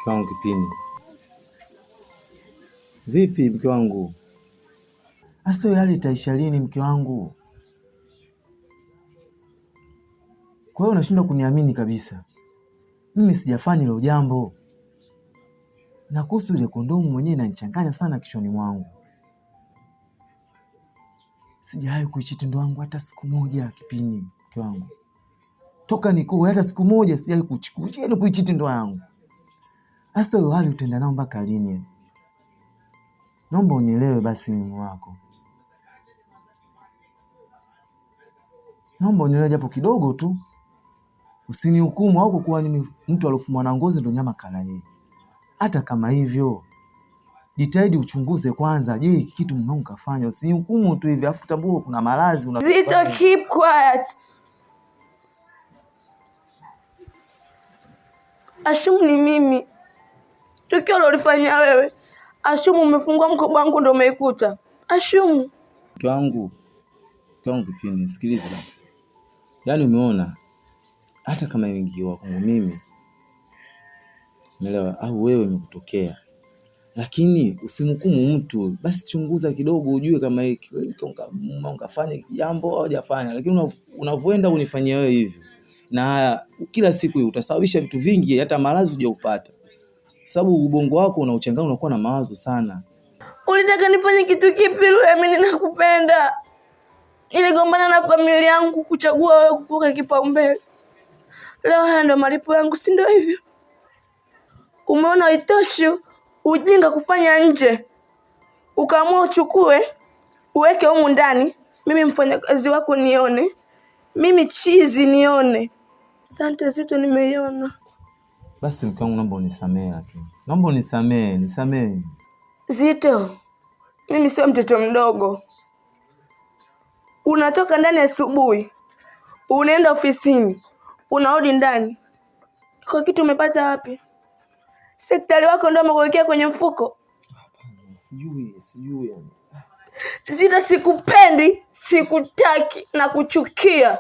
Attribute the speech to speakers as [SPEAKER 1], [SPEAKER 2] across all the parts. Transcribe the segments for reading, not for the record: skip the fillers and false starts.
[SPEAKER 1] Mke wangu Kipini, vipi mke wangu? Asa hiyo hali itaisha lini mke wangu? Kwa hiyo unashindwa kuniamini kabisa. Mimi sijafanya hilo jambo, na kuhusu ile kondomu mwenyewe inanichanganya sana kichwani mwangu. Sijawahi kuichiti ndoa yangu hata siku moja, Kipini mke wangu, toka nikuoe hata siku moja sijawahi kuichiti ndoa yangu. Sasa hiyo hali utaenda nao mpaka lini? Naomba unielewe basi mimi wako, naomba unielewe japo kidogo tu, usinihukumu au kuwa ni mtu alofumwa na ngozi ndo nyama kala yeye. Hata kama hivyo, jitahidi uchunguze kwanza. Je, hiki kitu mume wangu kafanya? Usinihukumu tu hivi, afu tambua kuna maradhi una
[SPEAKER 2] Zito, keep quiet. Ashumu ni mimi. Tukio ulilofanya wewe. Ashumu umefungua mkoba wangu ndio umeikuta. Ashumu.
[SPEAKER 1] Mke wangu, mke wangu Kipini, sikiliza basi. Yaani umeona hata kama ingiwa kwangu mimi, umeelewa, au wewe imekutokea, lakini usimhukumu mtu, basi chunguza kidogo ujue kama hiki kafanya jambo au hajafanya. Lakini unavyoenda unifanyia wewe hivi na haya kila siku utasababisha vitu vingi, hata maradhi hujaupata, sababu ubongo wako unauchanganya, unakuwa na mawazo sana.
[SPEAKER 2] Ulitaka nifanye kitu kipi? Mimi ninakupenda. Niligombana na familia yangu kuchagua wewe kukupa kipaumbele. Leo haya ndo malipo yangu, si ndio hivyo? Umeona haitoshi ujinga kufanya nje, ukaamua uchukue uweke humu ndani, mimi mfanyakazi wako nione, mimi chizi nione. Sante Zito, nimeiona.
[SPEAKER 1] Basi mke wangu, naomba unisamehe, lakini naomba unisamehe, nisamehe.
[SPEAKER 2] Zito, mimi sio mtoto mdogo. Unatoka ndani asubuhi, unaenda ofisini, unarudi ndani, kwa kitu umepata wapi? Sektari wako ndio amekuwekea kwenye mfuko?
[SPEAKER 1] Sijui, sijui yani.
[SPEAKER 2] Zito, sikupendi, sikutaki na kuchukia.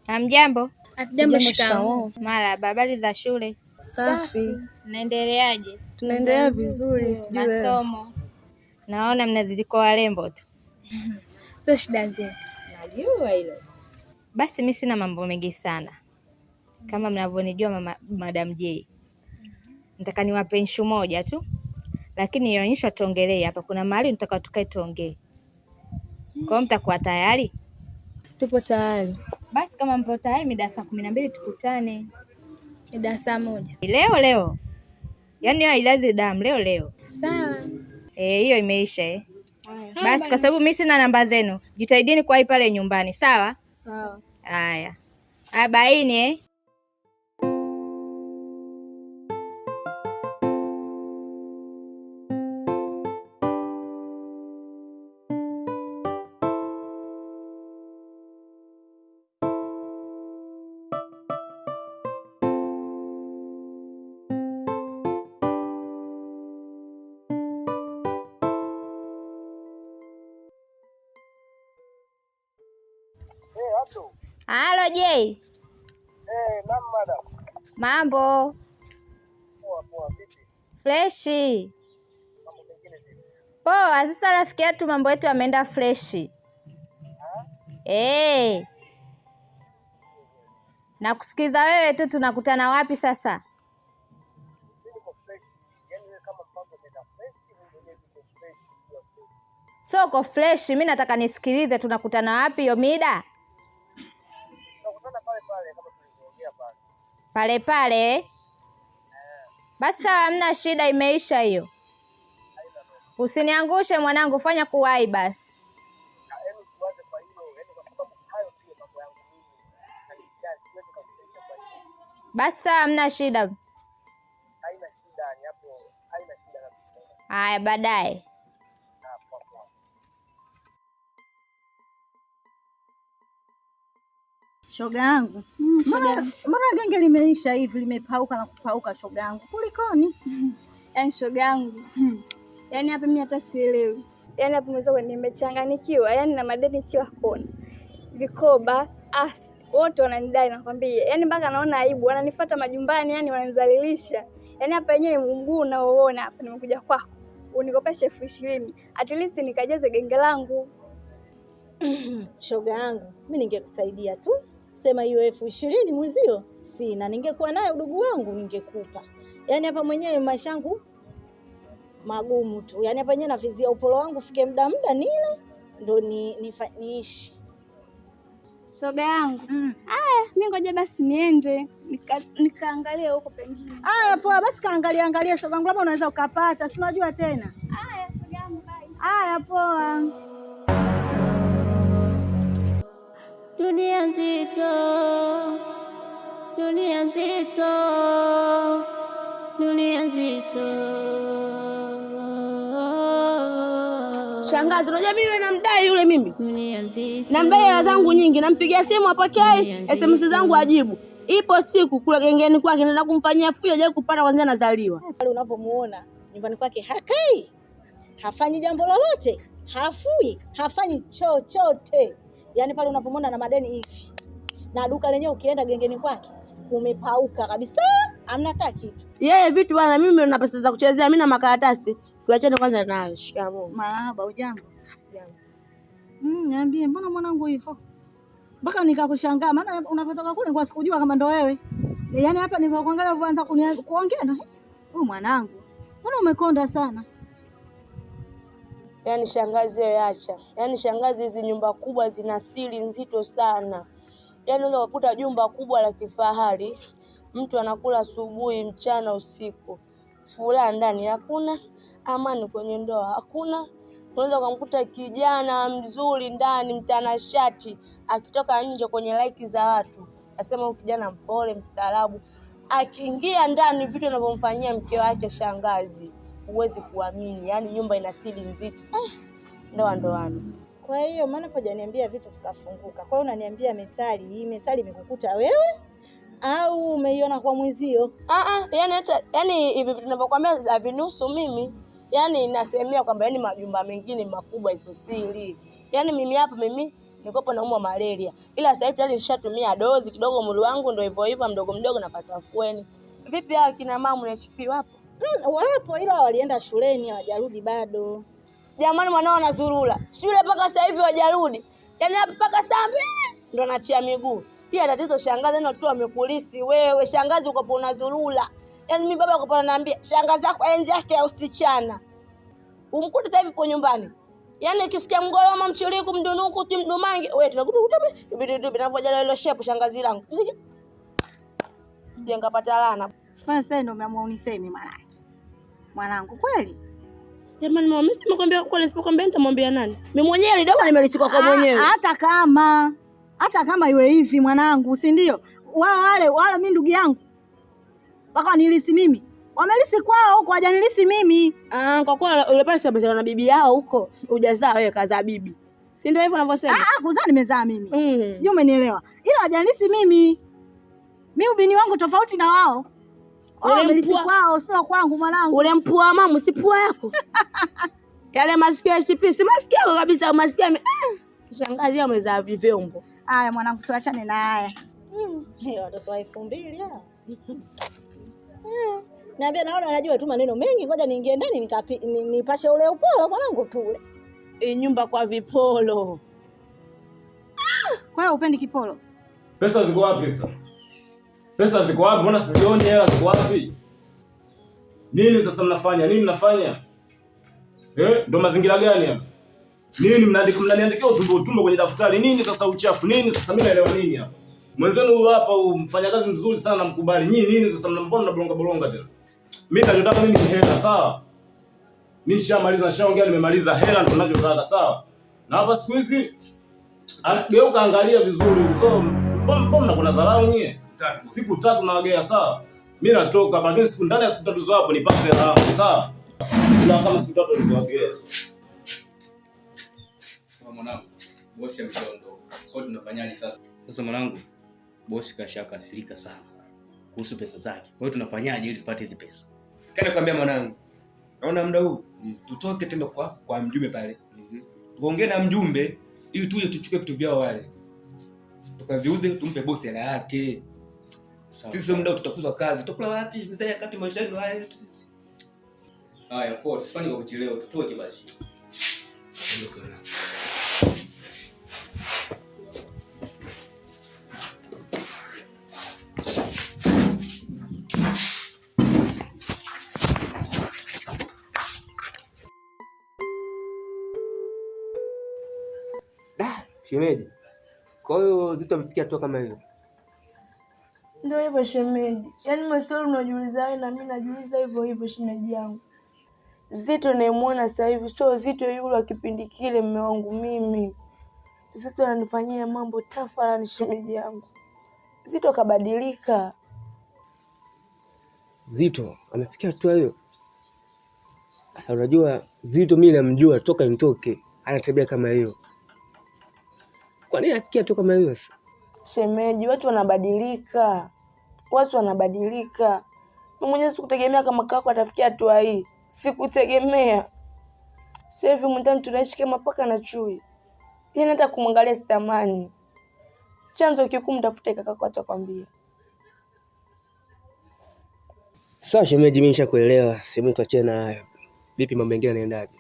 [SPEAKER 3] Hamjambo.
[SPEAKER 4] Hatujambo. Shikamoo.
[SPEAKER 3] Marahaba. Habari za shule?
[SPEAKER 4] Safi.
[SPEAKER 3] Naendeleaje?
[SPEAKER 4] Tunaendelea vizuri, sijui wewe.
[SPEAKER 3] Masomo naona mnazidi kuwa warembo tu.
[SPEAKER 4] Sio shida zetu.
[SPEAKER 3] Najua hilo. Basi mi sina mambo mengi sana, kama mnavyonijua mama, Madam J, nataka niwape issue moja tu, lakini hiyo issue tuongelee hapa. Kuna mahali nitaka tukae tuongee. Kwa hiyo mtakuwa tayari?
[SPEAKER 4] Tupo tayari.
[SPEAKER 3] Basi kama mpo tayari, mida saa 12 tukutane.
[SPEAKER 4] Mida saa 1.
[SPEAKER 3] Leo leo, yaani hiyo hailazi damu, leo leo.
[SPEAKER 4] Sawa.
[SPEAKER 3] Hiyo imeisha eh. Basi kwa sababu mimi sina namba zenu, jitahidini kuwahi pale nyumbani, sawa?
[SPEAKER 4] Sawa.
[SPEAKER 3] Haya, abaini eh. Halo Jay.
[SPEAKER 5] Madam.
[SPEAKER 3] Mambo.
[SPEAKER 5] Poa poa, vipi?
[SPEAKER 3] Freshi.
[SPEAKER 5] Mambo mengine vipi?
[SPEAKER 3] Poa. Sasa rafiki yetu mambo yetu yameenda freshi. Eh. Nakusikiza wewe tu, tunakutana wapi sasa?
[SPEAKER 5] Mimi niko fresh. Yaani wewe kama mpango umeenda
[SPEAKER 3] Soko fresh, mimi nataka nisikilize tunakutana wapi hiyo mida?
[SPEAKER 5] Tunakutana pale pale kama tulivyoongea pale.
[SPEAKER 3] Pale pale. Basi sawa, hamna shida, imeisha hiyo. Usiniangushe mwanangu, fanya kuwahi basi.
[SPEAKER 5] Yaani usiwaze kwa hilo, yaani kwa sababu hayo sio mambo yangu mimi. Na nisijali, siwezi kukusaidia kwa hilo.
[SPEAKER 3] Basi sawa, hamna shida.
[SPEAKER 5] Haina shida, ni hapo haina shida kabisa.
[SPEAKER 3] Haya, baadaye.
[SPEAKER 5] Ah, poa poa.
[SPEAKER 6] Shoga yangu, mbona genge limeisha hivi, limepauka na kupauka? Shoga yangu, kulikoni?
[SPEAKER 4] Yaani shoga yangu, yaani hapa mimi hata sielewi. Yaani hapa mwenzangu nimechanganikiwa, yaani na madeni kila kona, vikoba, as wote wananidai, nakwambia. Yaani mpaka naona aibu, wananifuata majumbani, yani wananizalilisha. Yaani hapa yenyewe mguu unaoona hapa, nimekuja kwako unikopeshe 20,000 at least nikajaze genge langu.
[SPEAKER 6] Shoga yangu, mi ningekusaidia tu, sema hiyo 20,000 mwenzio sina, ningekuwa naye udugu wangu ningekupa. Yaani hapa mwenyewe maisha yangu magumu tu, yaani hapa yenyewe navizia upolo wangu fike muda muda nile ndo niishi.
[SPEAKER 4] Shoga yangu, haya mi ngoja basi niende nikaangalie huko pengine.
[SPEAKER 6] Haya poa, basi kaangalia angalia shoga yangu, labda unaweza ukapata, si unajua tena.
[SPEAKER 4] Haya shoga yangu, bye.
[SPEAKER 6] Haya poa.
[SPEAKER 7] Dunia nzito, dunia nzito, dunia nzito.
[SPEAKER 2] Shangazi, unajua mimi yule namdai yule mimi.
[SPEAKER 7] Dunia nzito.
[SPEAKER 2] Namdai hela zangu nyingi, nampigia simu apokei, SMS zangu ajibu. Ipo siku kule gengeni kwake naenda kumfanyia fujo, hajawahi kupata kwanza nazaliwa.
[SPEAKER 6] Pale unavyomuona nyumbani kwake hakai, hafanyi jambo lolote, hafui, hafanyi chochote. Yaani pale unavyomuona na madeni hivi, na duka lenyewe ukienda gengeni kwake kumepauka kabisa, hamna hata kitu.
[SPEAKER 2] Yeye vitu bwana, mimi na pesa za kuchezea, mimi na makaratasi. Tuachane kwanza nayo. Shikamoo.
[SPEAKER 6] Marahaba, ujambo? Niambie, mbona mwanangu hivyo? Mpaka nikakushangaa, maana unavyotoka kule kwa sikujua kama ndo wewe. Yaani hapa nilipokuangalia uanza kuongea na huyu mwanangu. Mbona umekonda sana?
[SPEAKER 2] Yaani shangazi wewe acha. Yaani shangazi, hizi nyumba kubwa zina siri nzito sana. Yaani unaweza kukuta jumba kubwa la kifahari, mtu anakula asubuhi, mchana, usiku. Furaha ndani hakuna, amani kwenye ndoa hakuna. Unaweza ukamkuta kijana mzuri ndani, mtanashati, akitoka nje kwenye like za watu, nasema huyu kijana mpole, mstaarabu. Akiingia ndani, vitu anavyomfanyia mke wake shangazi, huwezi kuamini. Yaani nyumba ina siri nzito. Ndoa ndoano.
[SPEAKER 6] Kwa hiyo maana hujaniambia vitu vikafunguka. Kwa hiyo unaniambia mesali, hii mesali imekukuta wewe au umeiona kwa mwenzio?
[SPEAKER 2] Yani hata yani hivi vitu ninavyokuambia havinusu mimi. Yaani nasemea kwamba yani majumba mengine makubwa hizo siri. Yaani mimi hapa mimi nilikuwa naumwa malaria. Ila sasa hivi tayari nishatumia dozi kidogo, mwili wangu ndio hivyo hivyo mdogo mdogo napata afueni. Vipi hao kina mama na HP wapo?
[SPEAKER 6] Wapo ila walienda shuleni hawajarudi bado.
[SPEAKER 2] Jamani, mwanao anazurura shule mpaka sasa hivi hawajarudi. Yaani hapa mpaka saa 2 ndo anatia miguu. Pia tatizo shangazi, yani watoto wamekulisi wewe shangazi, uko unazurura. Yaani mimi baba uko ananiambia shangazi yako enzi yake ya usichana. Umkute sasa hivi po nyumbani. Yaani ukisikia mgoloma, mchiriku, mdunuku, si mdumange, wewe tunakuta utabe tubi tubi ile shepu shangazi langu. Jenga pata laana.
[SPEAKER 6] Kwa sasa ndio umeamua uniseme mwanangu. Mwanangu kweli?
[SPEAKER 2] Jamani mama, mimi simekwambia kweli, nisipokuambia nitamwambia nani? Mimi mwenyewe lidogo nimelichukua kwa mwenyewe.
[SPEAKER 6] Hata kama iwe hivi mwanangu, si ndio? Wao wale wala mimi ndugu yangu. Mpaka nilisi mimi. Wamelisi kwao huko, hawajanilisi mimi.
[SPEAKER 2] Kwa kuwa ule pale sio na bibi yao huko, hujazaa wewe, kazaa bibi. Si ndio hivyo unavyosema?
[SPEAKER 6] Kuzaa nimezaa mimi. Sijui umenielewa. Ila hawajanilisi mimi. Mimi ubini wangu tofauti na wao. Wao wamelisi kwao, sio kwangu mwanangu.
[SPEAKER 2] Ule mpua wa mama si pua yako. Yale masikio ya HP si masikio yako kabisa, masikio shangazi amezaa vyombo.
[SPEAKER 6] Haya mwanangu, tuachane na haya. Hiyo watoto wa 2000 hao. Niambia, naona anajua tu maneno mengi, ngoja niingie ndani nipashe ule upolo mwanangu tule.
[SPEAKER 2] Nyumba kwa vipolo.
[SPEAKER 6] Kwa hiyo upendi kipolo?
[SPEAKER 8] Pesa ziko wapi sasa? Pesa ziko wapi? Mbona sizioni hela ziko wapi? Nini sasa mnafanya? Nini mnafanya? Ndo mazingira gani hapa? Nini mnaandika, mnaniandikia utumbo utumbo kwenye daftari nini sasa, uchafu nini sasa? Mimi naelewa nini hapa? Mwenzenu huyu hapa, huyu mfanyakazi mzuri sana namkubali. Nyinyi nini sasa, mnambona mnabolonga bolonga tena? Mimi ninachotaka mimi ni hela, sawa? Mimi nishamaliza, nishaongea, nimemaliza. Hela ndio ninachotaka, sawa? Na hapa siku hizi geuka, angalia vizuri, so mbona mnakuwa dharau nyie? Siku tatu nawagea, sawa? Mimi natoka, lakini siku ndani ya siku tatu hizo hapo nipate hela yangu, sawa? Na kama siku tatu nilizowagea.
[SPEAKER 9] Sasa mwanangu, bosi ameshaondoka. Kwa hiyo tunafanyaje sasa? Sasa mwanangu, bosi kashakasirika sana kuhusu pesa zake. Kwa hiyo tunafanyaje ili tupate hizi pesa?
[SPEAKER 10] Sikana kwambia mwanangu, naona muda huu tutoke tendo kwa mjumbe pale, tuongee na mjumbe ili tuje tuchukue vitu vyao wale, tukaviuze, tumpe bosi hela yake.
[SPEAKER 9] Sawa.
[SPEAKER 10] Sisi muda huu tutakuzwa kazi, tutakula wapi? Sasa wakati maisha yetu haya yetu sisi.
[SPEAKER 9] Haya, poa, tusifanye kwa kuchelewa, tutoke basi.
[SPEAKER 10] Ondoka mwanangu. Da, shemeji. Kwa hiyo Zito amefikia hatua kama hiyo.
[SPEAKER 2] Ndio hivyo shemeji, yaani maswali unajiuliza wewe na mimi najiuliza hivyo hivyo shemeji yangu. Zito nayemuona sasa hivi sio Zito yule wa kipindi kile, mume wangu mimi. Zito ananifanyia mambo tafalani, shemeji yangu. Zito kabadilika.
[SPEAKER 10] Zito amefikia hatua hiyo. Ah, unajua Zito mimi namjua toka nitoke, ana tabia kama hiyo. Kwa nini afikia hatua kama hiyo sasa?
[SPEAKER 2] Shemeji, watu wanabadilika, watu wanabadilika. Mimi mwenyewe sikutegemea kama kako atafikia hatua hii, sikutegemea. Sasa hivi mtaani tunaishi kama paka na chui, yaani hata kumwangalia sitamani. Chanzo kikuu mtafute kakako, atakwambia.
[SPEAKER 10] Sawa shemeji, mimi nishakuelewa. Sehemu tuachane na hayo. Vipi mambo mengine yanaendaje?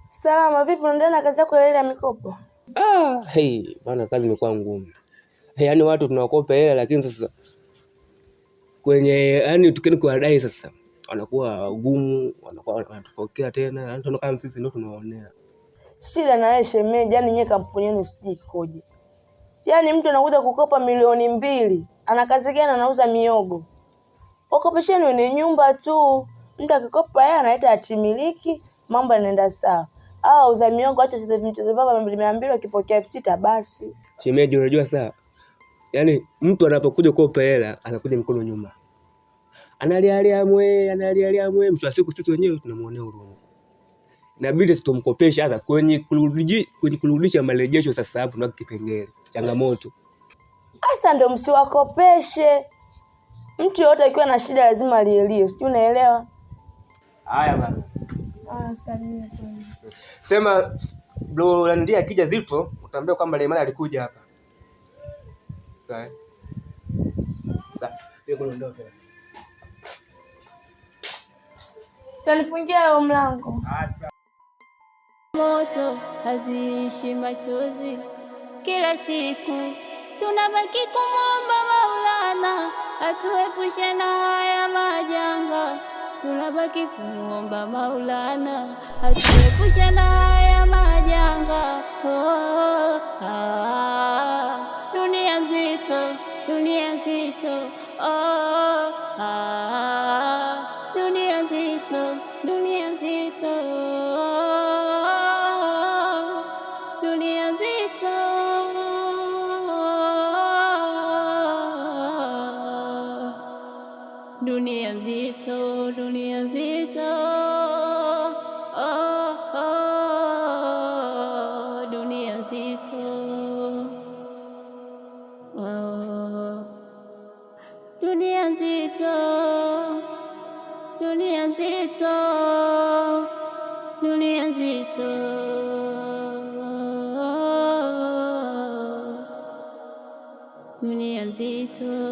[SPEAKER 2] Salama, vipi unaendelea na kazi yako ile ile ya mikopo?
[SPEAKER 10] Ah, hey, bana kazi imekuwa ngumu. Hey, yaani watu tunawakopa hela lakini sasa kwenye yaani tukienda kuwadai sasa wanakuwa wagumu, wanakuwa wanatufokea tena, yaani tunaona kama sisi ndio tunawaonea.
[SPEAKER 2] Shida na wewe shemeji, yaani nyewe kampuni yenu sijui ikoje. Yaani mtu anakuja kukopa 2 milioni, ana kazi gani? Anauza miogo. Wakopesheni wenye nyumba tu. Mtu akikopa yeye analeta hatimiliki, mambo yanaenda sawa. Hao wauza miogo acha cheze vimchezo vyao vya 200, wakipokea 6,000 basi.
[SPEAKER 10] Shemeji, unajua saa yaani mtu anapokuja kukopa hela anakuja mikono nyuma, analialia mwe, analialia mwe, mwisho wa siku sisi wenyewe tunamuonea huruma, inabidi tumkopeshe hasa kwenye kurudisha marejesho. Sasa hapo ndo kipengele changamoto.
[SPEAKER 2] Sasa ndio msiwakopeshe. Mtu yoyote akiwa na shida lazima alielie, sijui unaelewa?
[SPEAKER 10] Haya bana,
[SPEAKER 2] Ah, salimia tu.
[SPEAKER 10] sema bro, ndiye akija Zito utaambia kwamba Leimana alikuja hapa. Sawa eh? Sawa, mimi kuondoka.
[SPEAKER 2] Utanifungia huo mlango.
[SPEAKER 7] Moto haziishi machozi, kila siku tunabaki kumwomba Maulana atuepushe na haya majanga. Tunabaki kumwomba Maulana atuepushe na haya majanga. Oh, ah, dunia nzito, dunia nzito. Oh, ah, dunia nzito, dunia nzito, dunia nzito, dunia nzito, dunia nzito, oh, oh, dunia nzito, oh, dunia nzito, dunia nzito, dunia nzito, dunia nzito.